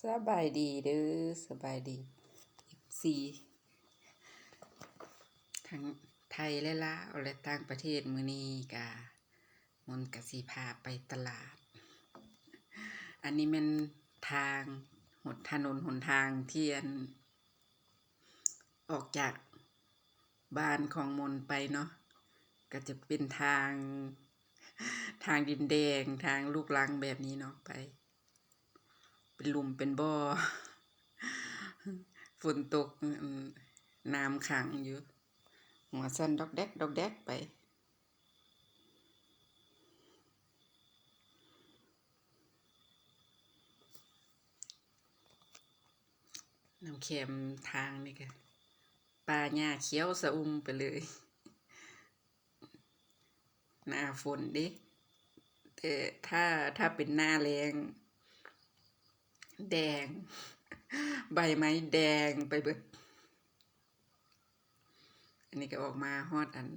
ສະບາຍດີເດີ ສະບາຍດີ ເອັຟຊີ ທັງໄທ ແລະ ລາວ ແລະ ຕ່າງປະເທດ. ມື້ນີ້ກະ ມົນກະຊິພາໄປຕະຫຼາດ. ອັນນີ້ແມ່ນທາງ ຫົນ ຖະໜົນຫົນທາງທີ່ ອັນ ອອກຈາກບ້ານຂອງມົນໄປເນາະ ກະຈະເປັນທາງ ທາງດິນແດງ ທາງລູກລັງແບບນີ້ເນາະ ໄປ ເປັນຫຼຸມເປັນບໍ່ ຝົນຕົກ ອືມ ນ້ຳຂັງຢູ່ ຫົວສັ່ນດອກແດກດອກແດກໄປ. ນ້ຳແຄມທາງນີ້ກະ ປ່າຫຍ້າຂຽວຊະອຸ່ມໄປເລີຍ. ໜ້າຝົນເດ້ ແຕ່ຖ້າ ຖ້າເປັນໜ້າແລ້ງ ແດງ ໃບໄມ້ແດງໄປເບິດ. ອັນນີ້ກະອອກມາຮອດ ອັນ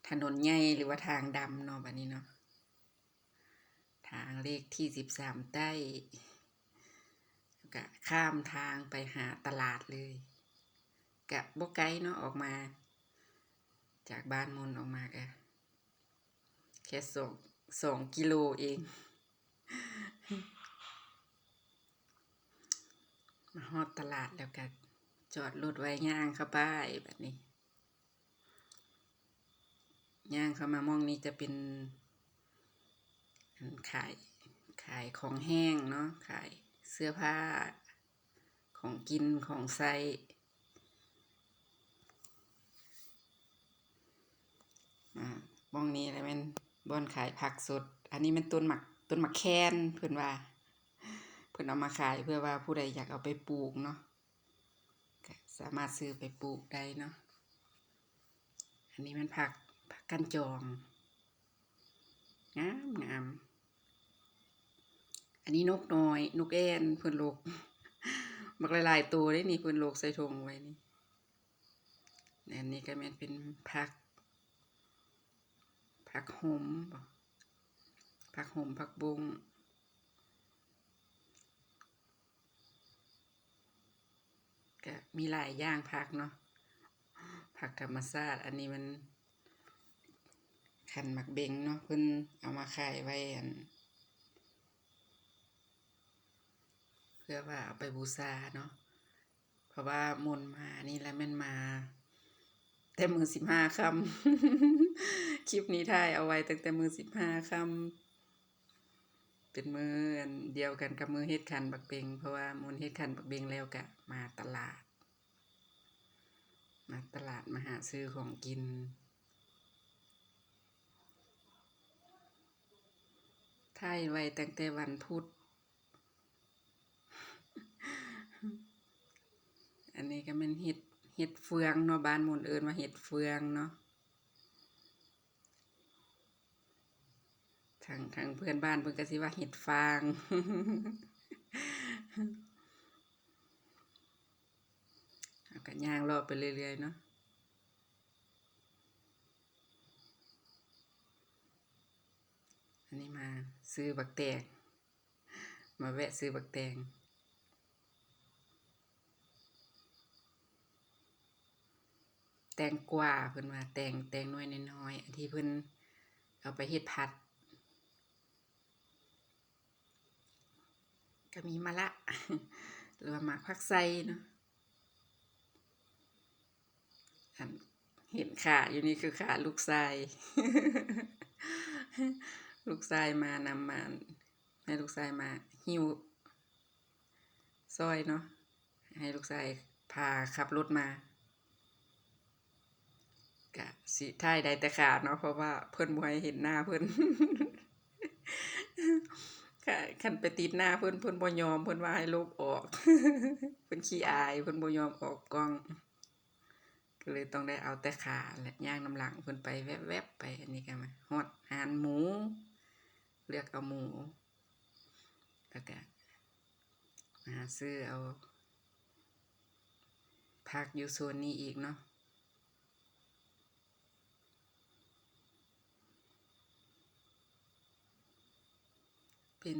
ຖະໜົນໃຫຍ່ ຫຼືວ່າທາງດຳເນາະ ບາດນີ້ເນາະ. ທາງເລກທີສິບສາມໃຕ້ ກະຂ້າມທາງໄປຫາຕະຫຼາດເລີຍ ກະບໍ່ໄກເນາະ ອອກມາຈາກບ້ານມົນອອກມາກະແຄ່ສອງ ສອງກິໂລເອງ. ມາຮອດຕະຫຼາດແລ້ວກະຈອດລົດໄວ້ ຍ່າງເຂົ້າໄປ ບາດນີ້ ຍ່າງເຂົ້າມາໝ່ອງນີ້ຈະເປັນ ອັນ ຂາຍ ຂາຍຂອງແຫ້ງເນາະ ຂາຍເສື້ອຜ້າ ຂອງກິນ ຂອງໃຊ້. ອາ ໝ່ອງນີ້ລະແມ່ນບ່ອນຂາຍຜັກສົດ. ອັນນີ້ແມ່ນຕົ້ນໝາກ ຕົ້ນໝາກແຄນ ເພິ່ນວ່າ ເພິ່ນເອົາມາຂາຍເພື່ອວ່າຜູ້ໃດຢາກເອົາໄປປູກເນາະ ກະສາມາດຊື້ໄປປູກໄດ້ເນາະ. ອັນນີ້ແມ່ນຜັກ ຜັກກັນຈອງ ງາມໆ. ອັນນີ້ນົກນ້ອຍ ນົກແອ່ນ ເພິ່ນຫຼົກ ບັກຫຼາຍໆໂຕເດ້ນີ້ ເພິ່ນຫຼົກໃສ່ຖົງໄວ້ນີ້. ແລະ ອັນນີ້ກະແມ່ນເປັນຜັກ ຜັກຫົມບໍ ຜັກຫົມ ຜັກບົ້ງ ກະມີຫຼາຍຢ່າງຜັກເນາະ ຜັກທຳມະຊາດ. ອັນນີ້ມັນຄັນໝາກເບັງເນາະ ເພິ່ນເອົາມາຂາຍໄວ້ ອັນ ເພື່ອວ່າເອົາໄປບູຊາເນາະ ເພາະວ່າມົນມານີ້ລະແມ່ນມາແຕ່ມື້ສິບຫ້າຄ່ຳ ຄລິບນີ້ຖ່າຍເອົາໄວ້ຕັ້ງແຕ່ມື້ສິບຫ້າຄ່ຳ ເປັນມື້ອັນດຽວກັນກັບມື້ເຮັດຂັນໝາກເບັງ ເພາະວ່າມົນເຮັດຂັນໝາກເບັງແລ້ວກະມາຕະຫຼາດ ມາຕະຫຼາດມາຫາຊື້ຂອງກິນ. ຖ່າຍໄວ້ຕັ້ງແຕ່ວັນພຸດ. ອັນນີ້ກະແມ່ນເຫັດ ເຫັດເຟືອງເນາະ ບ້ານມົນເອີ້ນວ່າເຫັດເຟືອງເນາະ. ທາງ ທາງເພື່ອນບ້ານເພິ່ນກະຊິວ່າເຫັດຟາງ. ເຮົາກະຍ່າງເລາະໄປເລື້ອຍໆເນາະ. ອັນນີ້ມາຊື້ບັກແຕງ ມາແວະຊື້ບັກແຕງ ແຕງກວາ ເພິ່ນວ່າແຕງ ແຕງໜ່ວຍນ້ອຍໆ ອັນທີ່ເພິ່ນເອົາໄປເຮັດຜັດ. ກະມີມະລະ ຫຼືວ່າໝາກຜັກໄຊເນາະ. ອັນເຫັນຂາຢູ່ນີ້ຄືຂາລູກຊາຍ ລູກຊາຍມານຳ ມາ ໃຫ້ລູກຊາຍມາຫິ້ວຊ່ອຍເນາະ. ໃຫ້ລູກຊາຍພາຂັບລົດມາ ກະຊິຖ່າຍໄດ້ແຕ່ຂາເນາະ ເພາະວ່າເພິ່ນບໍ່ໃຫ້ເຫັນໜ້າເພິ່ນ. ຄັນ ຄັນໄປຕິດໜ້າເພິ່ນ ເພິ່ນບໍ່ຍອມ ເພິ່ນວ່າໃຫ້ລົບອອກ ເພິ່ນຂີ້ອາຍ ເພິ່ນບໍ່ຍອມອອກກ້ອງ ກະເລີຍຕ້ອງໄດ້ເອົາແຕ່ຂາແຫຼະ ຍ່າງນຳຫຼັງເພິ່ນໄປແວບໆໄປ. ອັນນີ້ກະມາຮອດຮ້ານໝູ ເລືອກເອົາໝູ ແລ້ວກະ ມາຫາຊື້ເອົາຜັກຢູ່ໂຊນນີ້ອີກເນາະ ເປັນ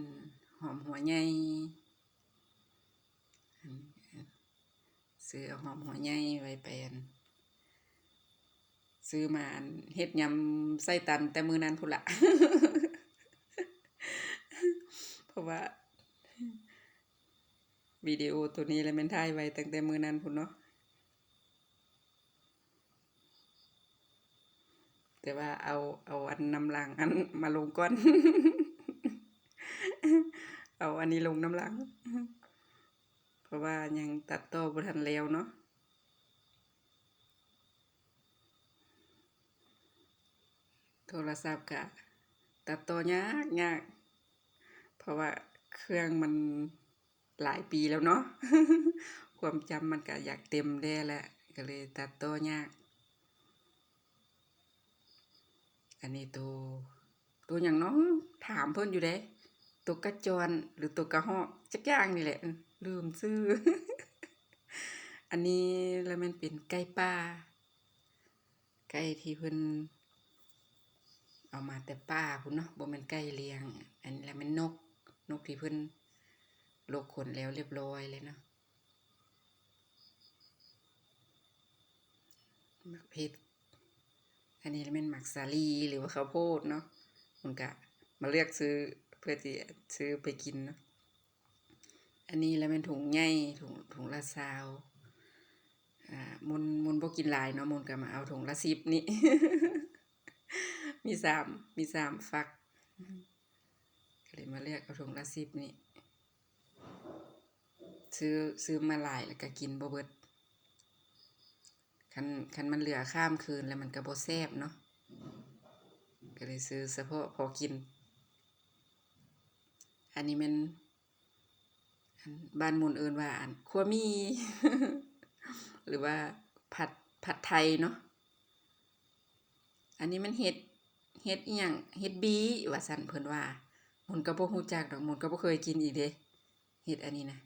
ຫອມຫົວໃຫຍ່ ຊື້ເອົາຫອມຫົວໃຫຍ່ໄວ້ໄປ ອັນ ຊື້ມາ ອັນ ເຮັດຍຳໃສ່ຕັນແຕ່ມື້ນັ້ນພຸ້ນລະ ເພາະວ່າ ວິດີໂອໂຕນີ້ລະແມ່ນຖ່າຍໄວ້ຕັ້ງແຕ່ມື້ນັ້ນພຸ້ນເນາະ. ແຕ່ວ່າເອົາ ເອົາອັນນຳຫຼັງອັນມາລົງກ່ອນ ເອົາອັນນີ້ລົງນຳຫຼັງ ເພາະວ່າຍັງຕັດຕໍ່ບໍ່ທັນແລ້ວເນາະ. ໂທລະສັບກະຕັດຕໍ່ຍາກ ຍາກ ເພາະວ່າເຄື່ອງມັນ ຫຼາຍປີແລ້ວເນາະ ຄວາມຈຳມັນກະຢາກເຕັມແດ່ແຫຼະ ກະເລີຍຕັດຕໍ່ຍາກ. ອັນນີ້ໂຕ ໂຕຫຍັງເນາະ ຖາມເພິ່ນຢູ່ເດ້ ໂຕກະຈອນ ຫຼື ໂຕກະຮອກ ຈັກຢ່າງນີ້ແຫຼະ ລືມຊື່. ອັນນີ້ລະແມ່ນເປັນໄກ່ປ່າ ໄກ່ທີ່ເພິ່ນເອົາມາແຕ່ປ່າພຸ້ນເນາະ ບໍ່ແມ່ນໄກ່ລ້ຽງ. ອັນນີ້ລະແມ່ນນົກ ນົກທີ່ເພິ່ນລົກຂົນແລ້ວລຽບລ້ອຍເລີຍເນາະ. ໝາກເຜັດ ອັນນີ້ລະແມ່ນໝາກສາລີ ຫຼືວ່າເຂົ້າໂພດເນາະ ມັນກະມາເລືອກຊື້ ເພື່ອທີ່ຊື້ໄປກິນເນາະ. ອັນນີ້ລະແມ່ນຖົງໃຫຍ່ ຖົງ ຖົງລະຊາວ ອ່າ ມົນ ມົນບໍ່ກິນຫຼາຍເນາະ ມົນກະມາເອົາຖົງລະສິບນີ້ ມີສາມ ມີສາມຝັກ ກະເລີຍມາເລືອກເອົາຖົງລະສິບນີ້ ຊື້ ຊື້ມາຫຼາຍລະກະກິນບໍ່ເບິດ ຄັນ ຄັນມັນເຫຼືອຂ້າມຄືນລະມັນກະບໍ່ແຊບເນາະ ກະເລີຍຊື້ສະເພາະພໍກິນ. ອັນນີ້ແມ່ນ ອັນ ບ້ານມົນເອີ້ນວ່າ ອັນ ຂົ້ວໝີ່ ຫຼືວ່າ ຜັດ ຜັດໄທເນາະ. ອັນນີ້ມັນເຫັດ ເຫັດອີ່ຫຍັງ ເຫັດບີ່ວ່າຊັ້ນເພິ່ນວ່າ ມົນກະບໍ່ຮູ້ຈັກດອກ ມົນກະບໍ່ເຄີຍກິນອີກເດ້ ເຫັດອັນນີ້ນະ.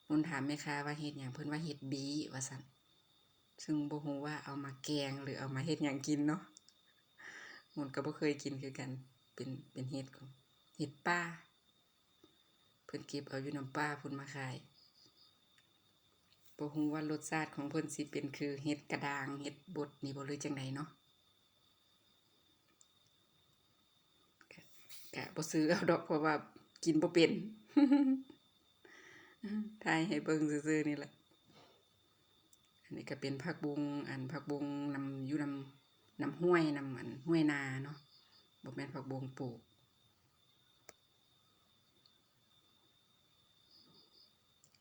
ມົນຖາມແມ່ຄ້າວ່າເຫັດຫຍັງ ເພິ່ນວ່າເຫັດບີ່ວ່າຊັ້ນ ຊຶ່ງບໍ່ຮູ້ວ່າເອົາມາແກງ ຫຼືເອົາມາເຮັດຫຍັງກິນເນາະ ມົນກະບໍ່ເຄີຍກິນຄືກັນ ເປັນ ເປັນເຫັດ ເຫັດປ່າ ເພິ່ນເກັບເອົາຢູ່ນຳປ່າພຸ້ນມາຂາຍ. ບໍ່ຮູ້ວ່າລົດຊາດຂອງເພິ່ນຊິເປັນຄືເຫັດກະດ້າງ ເຫັດບົດນີ້ບໍ່ ຫຼືຈັ່ງໃດເນາະ. ກະ ກະບໍ່ຊື້ເອົາດອກ ເພາະວ່າກິນບໍ່ເປັນ ຖ່າຍໃຫ້ເບິ່ງຊື່ໆນີ້ແຫຼະ. ອັນນີ້ກະເປັນຜັກບຸ້ງ ອັນ ຜັກບຸ້ງນຳ ຢູ່ນຳ ນຳຫ້ວຍ ນຳ ອັນ ຫ້ວຍນາເນາະ ບໍ່ແມ່ນຜັກບຸ້ງປູກ.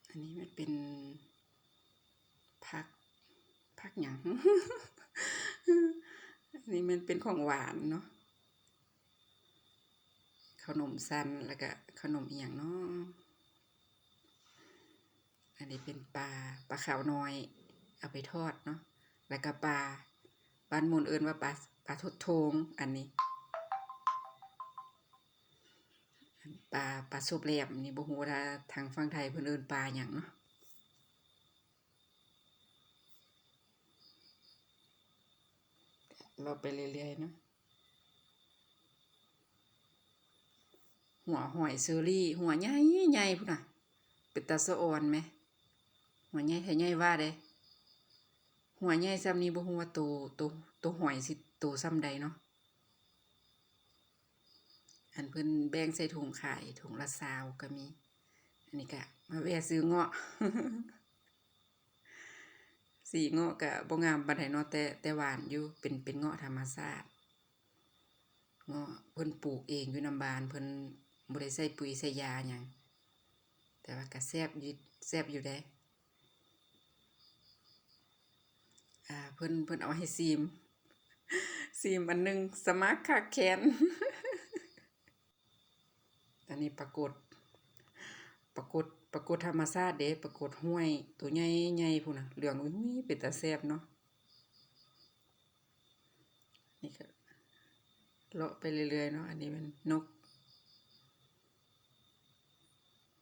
ອັນນີ້ມັນເປັນຜັກ ຜັກຫຍັງ ອັນນີ້ມັນເປັນຂອງຫວານເນາະ ເຂົ້າໜົມຊັ້ນ ລະກະເຂົ້າໜົມອີ່ຫຍັງເນາະ. ອັນນີ້ເປັນປາ ປາຂາວນ້ອຍ ເອົາໄປທອດເນາະ ລະກະປາ ບ້ານມົນເອີ້ນວ່າປາ ປາທົດໂທງ ອັນນີ້ ປາ ປາສົບແຫຼມນີ້ ບໍ່ຮູ້ວ່າທາງຝັ່ງໄທເພິ່ນເອີ້ນປາຫຍັງເນາະ. ເວົ້າໄປເລື້ອຍໆເນາະ ຫົວຫອຍເຊີຣີ ຫົວໃຫຍ່ໆພຸ້ນນະ ເປັນຕາສະອອນແມະ ຫົວໃຫຍ່ແທ້ໃຫຍ່ຫວາເດ້. ຫົວໃຫຍ່ຊ່ຳນີ້ບໍ່ຮູ້ວ່າໂຕ ໂຕ ໂຕຫອຍຊິໂຕຊ່ຳໃດເນາະ. ອັນເພິ່ນແບ່ງໃສ່ຖົງຂາຍ ຖົງລະຊາວກະມີ. ອັນນີ້ກະມາແວ່ຊື້ເງາະ ສີເງາະກະບໍ່ງາມປານໃດເນາະ ແຕ່ ແຕ່ຫວານຢູ່ ເປັນ ເປັນເງາະທຳມະຊາດ ເງາະເພິ່ນປູກເອງຢູ່ນຳບ້ານ ເພິ່ນບໍ່ໄດ້ໃສ່ປຸຍໃສ່ຢາຫຍັງ ແຕ່ວ່າກະແຊບຢູ່ ແຊບຢູ່ເດ້. ອ່າ ເພິ່ນ ເພິ່ນເອົາໃຫ້ຊີມ ຊີມອັນໜຶ່ງ ສະໝັກຄັກແຄ້ນ. ອັນນີ້ປາກົດ ປາກົດ ປາກົດທຳມະຊາດເດ້ ປາກົດຫ້ວຍ ໂຕໃຫຍ່ໆພຸ້ນນະ ເຫຼືອງອຸ້ຍ ເປັນຕາແຊບເນາະ. ນີ້ກະເລາະໄປເລື້ອຍໆເນາະ. ອັນນີ້ແມ່ນນົກ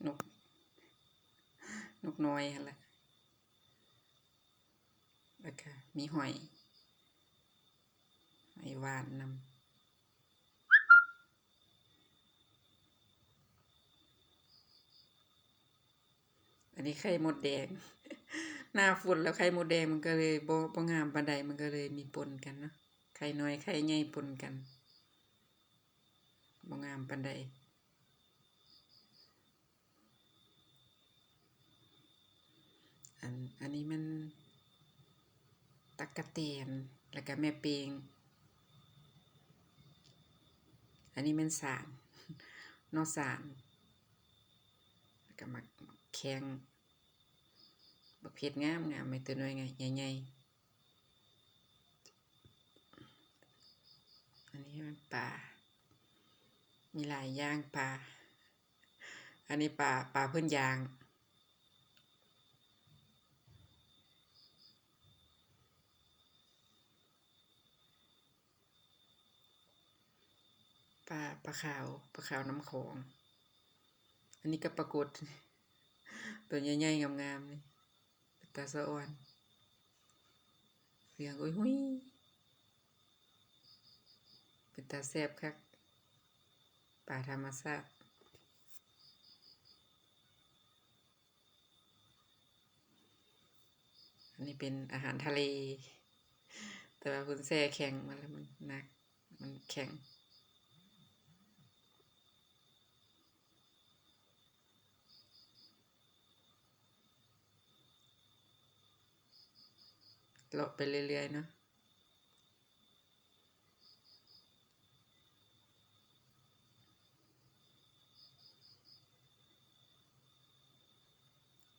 ນົກ ນົກນ້ອຍຫັ້ນລະ ລະກະມີຫອຍ ຫອຍຫວານນຳ. ອັນນີ້ໄຂ່ມົດແດງ ໜ້າຝົນແລ້ວໄຂ່ມົດແດງມັນກໍເລີຍບໍ່ ບໍ່ງາມປານໃດ ມັນກໍເລີຍມີປົນກັນເນາະ ໄຂ່ນ້ອຍໄຂ່ໃຫຍ່ປົນກັນ ບໍ່ງາມປານໃດ. ອັນ ອັນນີ້ແມ່ນຕັກກະແຕນ ແລ້ວກະແມ່ເປ້ງ. ອັນນີ້ແມ່ນສານ ໜໍ່ສານ ແລ້ວກະໝາກ ໝາກແຂ້ງ ບັກເຜັດງາມໆ ແມ່ນໂຕນ້ອຍໃຫຍ່ໆ. ອັນນີ້ແມ່ນປາ ມີຫຼາຍຢ່າງປາ. ອັນນີ້ປາ ປາເພິ່ນຍ່າງ ປາ ປາຂາວ ປາຂາວນ້ຳຂອງ. ອັນນີ້ກໍປາກົດ ໂຕໃຫຍ່ໆ ງາມໆ ນີ້ ເປັນຕາສະອອນ ເຫຼືອງອຸ້ຍຫຸຍ ເປັນຕາແຊບຄັກ ປາທຳມະຊາດ. ອັນນີ້ເປັນອາຫານທະເລ ແຕ່ວ່າເພິ່ນແຊ່ແຂງມາແລ້ວ ມັນໜັກ ມັນແຂງ. ເລາະໄປເລື້ອຍໆ ເນາະ.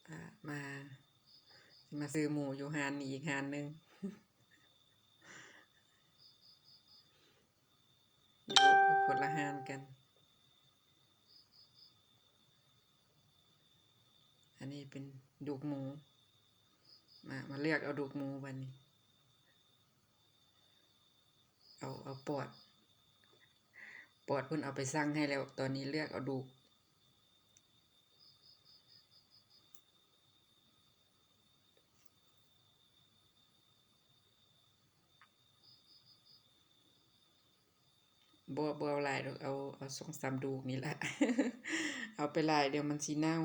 ອາ ມາ ຊິມາຊື້ໝູຢູ່ຮ້ານນີ້ອີກຮ້ານໜຶ່ງ ຢູ່ຄົນລະຮ້ານກັນ. ອັນນີ້ເປັນດູກໝູ ມາ ມາເລືອກເອົາດູກໝູບາດນີ້ ເອົາ ເອົາປອດ ປອດເພິ່ນເອົາໄປຊັ່ງໃຫ້ແລ້ວ ຕອນນີ້ເລືອກເອົາດູກ. ບໍ່ ບໍ່ເອົາຫຼາຍດອກ ເອົາ ເອົາສອງສາມດູກນີ້ລະ ເອົາໄປຫຼາຍດຽວມັນຊິເນົ່າ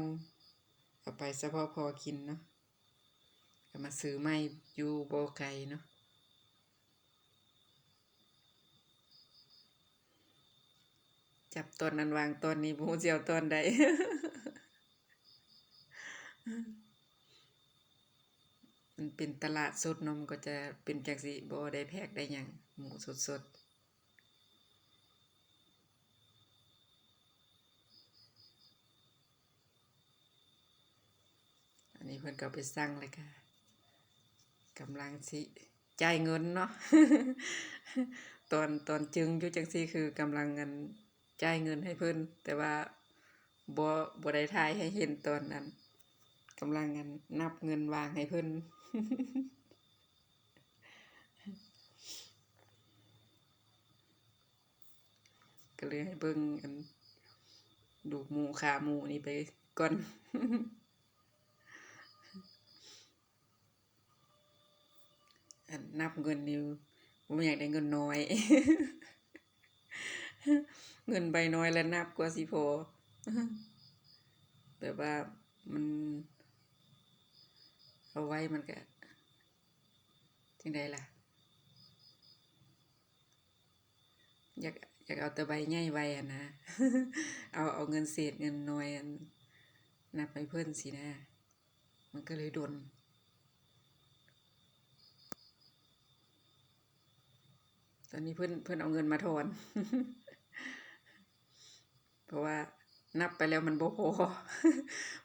ເອົາໄປສະເພາະພໍກິນເນາະ. ກໍມາຊື້ໃໝ່ຢູ່ບໍ່ໄກເນາະ. ຈັບຕອນນັ້ນວາງຕອນນີ້ ບໍ່ຮູ້ຊິເອົາຕອນໃດ. ມັນເປັນຕະຫຼາດສົດເນາະ ມັນກໍຈະເປັນຈັ່ງຊີ້ ບໍ່ໄດ້ແພັກໄດ້ຫຍັງ ໝູສົດໆ. ອັນນີ້ເພິ່ນກໍເອົາໄປຊັ່ງແລ້ວກະກຳລັງຊິຈ່າຍເງິນເນາະ. ຕອນ ຕອນຈຶ່ງຢູ່ຈັ່ງຊີ້ ຄືກຳລັງ ອັນ ຈ່າຍເງິນໃຫ້ເພິ່ນ ແຕ່ວ່າບໍ່ ບໍ່ໄດ້ຖ່າຍໃຫ້ເຫັນຕອນ ອັນ ກຳລັງ ອັນ ນັບເງິນວາງໃຫ້ເພິ່ນ. ກໍເລີຍໃຫ້ເບິ່ງ ອັນ ດູກໝູ ຂາໝູນີ້ໄປກ່ອນ. ອັນ ນັບເງິນນີ້ ບໍ່ແມ່ນຢາກໄດ້ເງິນນ້ອຍ ເງິນໃບນ້ອຍລະນັບກວ່າຊິພໍ ແບບວ່າມັນ ເອົາໄວ້ມັນກະ ຈັ່ງໃດລະ ຢາກ ຢາກເອົາແຕ່ໃບໃຫຍ່ໄວ້ຫັ້ນນະ ເອົາ ເອົາເງິນເສດເງິນນ້ອຍ ອັນ ນັບໃຫ້ເພິ່ນຊີ້ນະ ມັນກໍເລີຍດົນ. ຕອນນີ້ເພິ່ນ ເພິ່ນເອົາເງິນມາທອນ ເພາະວ່ານັບໄປແລ້ວມັນບໍ່ພໍ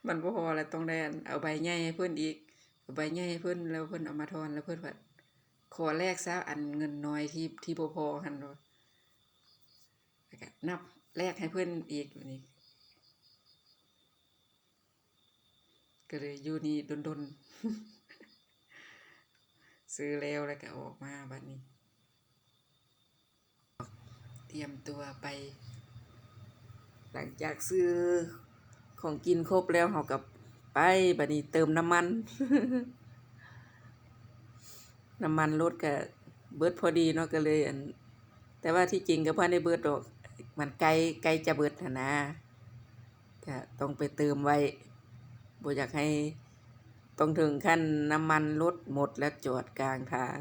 ມັນບໍ່ພໍ ແລ້ວຕ້ອງໄດ້ ອັນ ເອົາໃບໃຫຍ່ໃຫ້ເພິ່ນອີກ ເອົາໃບໃຫຍ່ໃຫ້ເພິ່ນ ແລ້ວເພິ່ນເອົາມາທອນ ແລ້ວເພິ່ນວ່າ ຂໍແລກຊະ ອັນ ເງິນນ້ອຍທີ່ ທີ່ບໍ່ພໍຫັ້ນ ແລ້ວກໍນັບແລກໃຫ້ເພິ່ນອີກ ບາດນີ້ ກໍເລີຍຢູ່ນີ້ດົນໆ ຊື້ແລ້ວ ແລ້ວກໍອອກມາບາດນີ້ ຕຽມຕົວໄປ. ຫຼັງຈາກຊື້ຂອງກິນຄົບແລ້ວ ເຮົາກໍໄປ ບາດນີ້ເຕີມນ້ຳມັນ ນ້ຳມັນລົດກະເບິດພໍດີເນາະ ກະເລີຍ ອັນ ແຕ່ວ່າທີ່ຈິງກະບໍ່ໄດ້ເບິດດອກ ມັນໃກ້ ໃກ້ຈະເບິດຫັ້ນນະ ກະຕ້ອງໄປເຕີມໄວ້ ບໍ່ຢາກໃຫ້ ຕ້ອງເຖິງຂັ້ນນ້ຳມັນລົດໝົດແລ້ວຈອດກາງທາງ.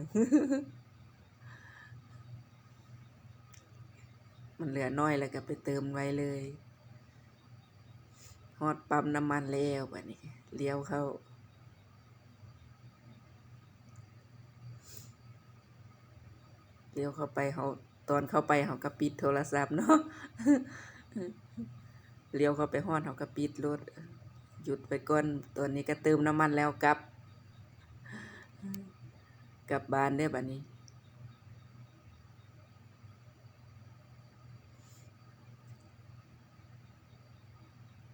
ມັນເຫຼືອໜ້ອຍແລ້ວກໍໄປເຕີມໄວ້ເລີຍ. ຮອດປ້ຳນ້ຳມັນແລ້ວ ບາດນີ້ລ້ຽວເຂົ້າ ລ້ຽວເຂົ້າໄປ ເຮົາ ຕອນເຂົ້າໄປເຮົາກໍປິດໂທລະສັບເນາະ ລ້ຽວເຂົ້າໄປຮອດເຮົາກໍປິດໂລດ ຢຸດໄວ້ກ່ອນ. ຕອນນີ້ກໍເຕີມນ້ຳມັນແລ້ວກັບ ກັບບ້ານເດີ້ບາດນີ້.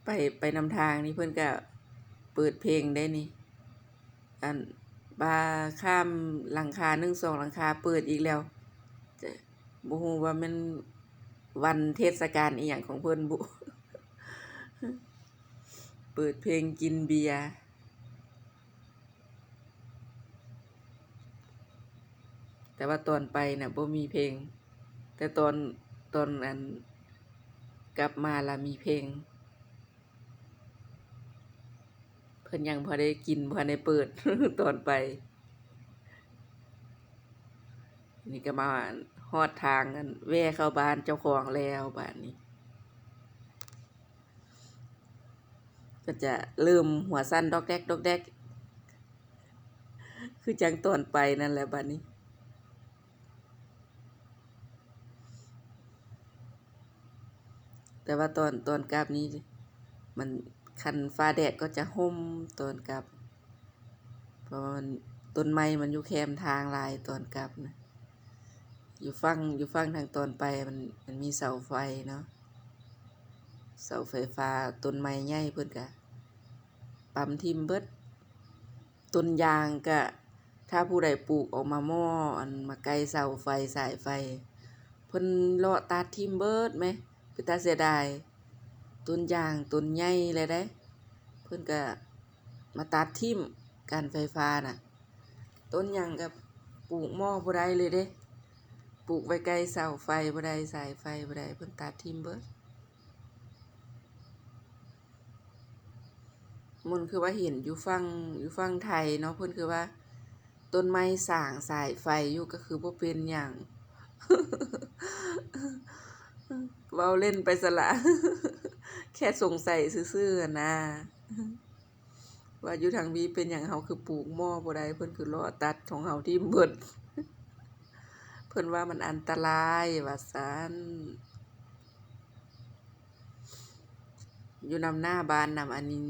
ໄປ ໄປນຳທາງນີ້ເພິ່ນກະເປີດເພງເດ້ນີ້ ອັນ ວ່າຂ້າມຫຼັງຄາໜຶ່ງສອງຫຼັງຄາເປີດອີກແລ້ວ. ຈະ ບໍ່ຮູ້ວ່າແມ່ນວັນເທດສະການອີ່ຫຍັງຂອງເພິ່ນບຸ ເປີດເພງກິນເບຍ. ແຕ່ວ່າຕອນໄປນະບໍ່ມີເພງ ແຕ່ຕອນ ຕອນອັນ ກັບມາລະມີເພງ. ເພິ່ນຍັງບໍ່ໄດ້ກິນ ບໍ່ທັນໄດ້ເປີດ ຕອນໄປ. ນີ້ກໍມາຮອດທາງ ອັນ ແວ່ເຂົ້າບ້ານເຈົ້າຂອງແລ້ວບາດນີ້. ກໍຈະເລີ່ມຫົວສັ່ນດອກແດກດອກແດກ ຄືຈັ່ງຕອນໄປນັ້ນແຫຼະບາດນີ້. ແຕ່ວ່າຕອນ ຕອນກັບນີ້ ມັນ ຄັນຟ້າແດດກໍຈະຮົ່ມຕອນກັບ ເພາະວ່າຕົ້ນໄມ້ມັນຢູ່ແຄມທາງຫຼາຍຕອນກັບນະ. ຢູ່ຝັ່ງ ຢູ່ຝັ່ງທາງຕອນໄປມັນ ມັນມີເສົາໄຟເນາະ ເສົາໄຟຟ້າ ຕົ້ນໄມ້ໃຫຍ່ເພິ່ນກະປ້ຳຖິ້ມເບິດ. ຕົ້ນຢາງກະ ຖ້າຜູ້ໃດປູກອອກມາໝໍ້ ອັນ ມາໃກ້ເສົາໄຟ ສາຍໄຟ ເພິ່ນເລາະຕັດຖິ້ມເບິດແມະ ເປັນຕາເສຍດາຍ. ຕົ້ນຢາງຕົ້ນໃຫຍ່ແລ້ວເດ້ ເພິ່ນກະມາຕັດຖິ້ມ ການໄຟຟ້ານະ. ຕົ້ນຫຍັງກໍປູກໝໍ້ບໍ່ໄດ້ເລີຍເດ້ ປູກໄວ້ໃກ້ເສົາໄຟບໍ່ໄດ້ ສາຍໄຟບໍ່ໄດ້ ເພິ່ນຕັດຖິ້ມເບິດ. ມັນຄືວ່າເຫັນຢູ່ຝັ່ງ ຢູ່ຝັ່ງໄທເນາະ ເພິ່ນຄືວ່າຕົ້ນໄມ້ສາງສາຍໄຟຢູ່ ກໍຄືບໍ່ເປັນຫຍັງ ເວົ້າເລ່ນໄປຊັ້ນລະ ແຄ່ສົງໄສຊື່ໆຫັ້ນນາ. ວ່າຢູ່ທາງວີເປັນຫຍັງເຮົາຄືປູກໝໍ້ບໍ່ໄດ້ ເພິ່ນຄືເລາະຕັດຂອງເຮົາຖິ້ມເບິດ ເພິ່ນວ່າມັນອັນຕະລາຍວ່າຊັ້ນ. ຢູ່ນຳໜ້າບ້ານນຳ ອັນນີ້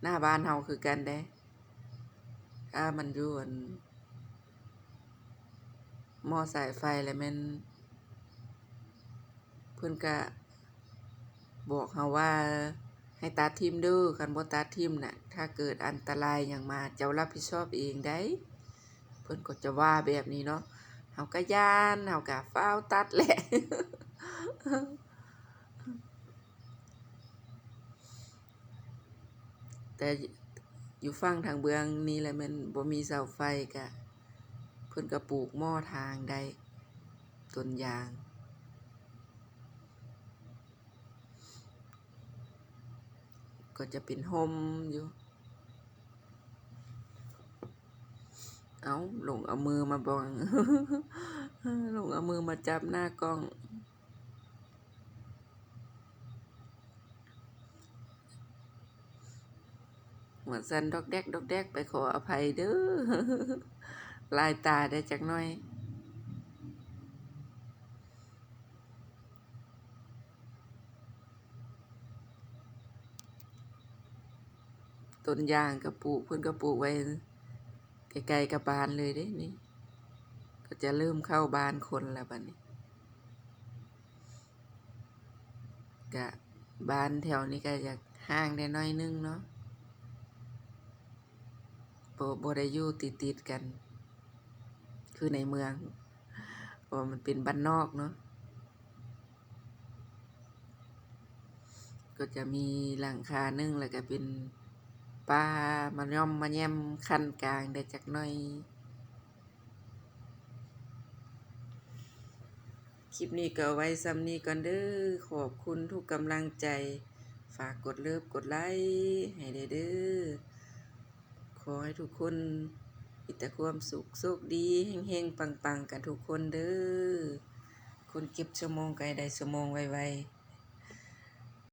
ໜ້າບ້ານເຮົາຄືກັນເດ້ ຖ້າມັນຢູ່ອັນໝໍ້ສາຍໄຟແລ້ວແມ່ນ ເພິ່ນກະບອກເຮົາວ່າໃຫ້ຕັດຖິ້ມເດີ້ ຄັນບໍ່ຕັດຖິ້ມນະ ຖ້າເກີດອັນຕະລາຍຫຍັງມາ ເຈົ້າຮັບຜິດຊອບເອງໄດ໋ ເພິ່ນກໍຈະວ່າແບບນີ້ເນາະ. ເຮົາກະຢ້ານ ເຮົາກະຟ້າວຕັດແຫຼະ. ແຕ່ຢູ່ຝັ່ງທາງເບື້ອງນີ້ລະແມ່ນບໍ່ມີເສົາໄຟ ກະເພິ່ນກະປູກໝໍ້ທາງໄດ້ ຕົ້ນຢາງ ກໍຈະເປັນຮົ່ມຢູ່. ເອົ້າ ຫຼົງເອົາມືມາບັງ ຫຼົງເອົາມືມາຈັບໜ້າກ້ອງ. ຫົວສັ່ນດອກແດກດອກແດກ ໄປຂໍອະໄພເດີ້ ລາຍຕາໄດ້ຈັກໜ້ອຍ. ຕົ້ນຢາງກໍປູກ ເພິ່ນກໍປູກໄວ້ໃກ້ໆກັບບ້ານເລີຍເດ້ນີ້ ກໍຈະເລີ່ມເຂົ້າບ້ານຄົນແລ້ວບັດນີ້. ກະບ້ານແຖວນີ້ກະຢາກຫ່າງແດ່ໜ້ອຍໜຶ່ງເນາະ ບໍ່ ບໍ່ໄດ້ຢູ່ຕິດໆກັນຄືໃນເມືອງ ເພາະວ່າມັນເປັນບ້ານນອກເນາະ. ກໍຈະມີຫຼັງຄາໜຶ່ງ ແລ້ວກະເປັນປ່າ ມາຍ່ອມມາແຍ້ມຂັ້ນກາງໄດ້ຈັກໜ້ອຍ. ຄລິບນີ້ກໍເອົາໄວ້ສ່ຳນີ້ກ່ອນເດີ້ ຂອບຄຸນທຸກກຳລັງໃຈ ຝາກກົດເລີບກົດໄລໃຫ້ແດ່ເດີ້ ຂ ຂໍໃຫ້ທຸກຄົນມີແຕ່ຄວາມສຸກ ໂຊກດີ ເຮັງໆ ປັງໆ ກັນທຸກຄົນເດີ້. ຄົນເກັບຊົ່ວໂມງກໍໃຫ້ໄດ້ຊົ່ວໂມງໄວ